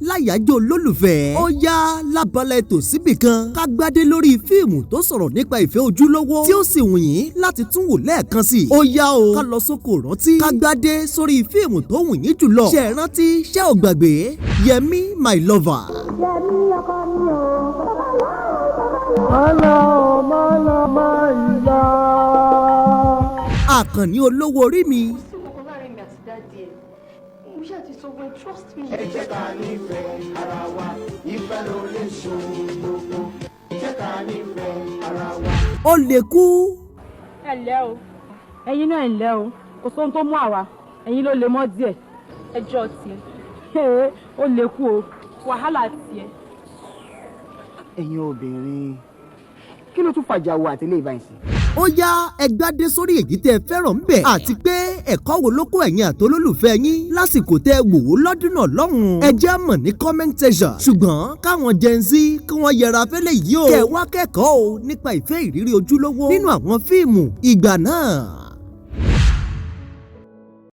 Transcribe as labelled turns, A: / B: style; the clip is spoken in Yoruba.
A: láyàájọ́ olólùfẹ́. Ó yá, lábala ètò síbì kan, ká gbádé lórí fíìmù tó sọ̀rọ̀ nípa ìfẹ́ ojúlówó tí ó sì wù yín láti tún wò lẹ́ẹ̀kan sí i. Ó yá o, ká lọ sóko rántí, ká gbádé sórí fíìmù tó wù yín jùlọ. Ṣé ẹ rántí? Ṣé ò gbàgbé? Yẹmí My Lover.
B: Yẹmí ọkọ mi o.
C: Mọ́lá o, mọ́lá máa ìlà.
A: Àkànní Olówó Orí Mi.
D: Sí nǹkan láàrin mi àti daddy ẹ̀. Mo ṣáà ti sọ fún ẹ, trust me.
E: Ẹ jẹ́ ká nífẹ̀ẹ́ ara wa, ìfẹ́ ló lè ṣohun gbogbo. Jẹ́ ká nífẹ̀ẹ́ ara wa.
A: Ó lè kú.
F: Ẹ ǹlẹ́ o, ẹ̀yin náà, ẹ ǹlẹ́ o. Kò sóhun tó mú àwa, ẹ̀yin ló lè mọ́ díẹ̀. Ẹjọ́ tiẹ̀ ó lè kú o, wàhálà tiẹ̀.
G: Ẹ̀yin obìnrin, kí ló tún fàjà wo àtẹlé ìbáyìí sí?
A: Ó yá, ẹ gbádé sórí èyí tẹ́ ẹ fẹ́ràn ń bẹ̀, àti pé ẹ̀kọ́ wo ló kó ẹ̀yin àtolólùfẹ́ yín lásìkò tẹ́ ẹ wò ó lọ́dún náà lọ́hùn-ún? Ẹ jẹ́ mọ̀ ní comment section. Ṣùgbọ́n káwọn Gen Z kí wọ́n yẹra fẹ́lẹ̀ yìí o, kẹ́ ẹ wá kẹ́kọ̀ọ́ o nípa ìfẹ́ ìrírí ojúlówó nínú àwọn fíìmù ìgbà náà.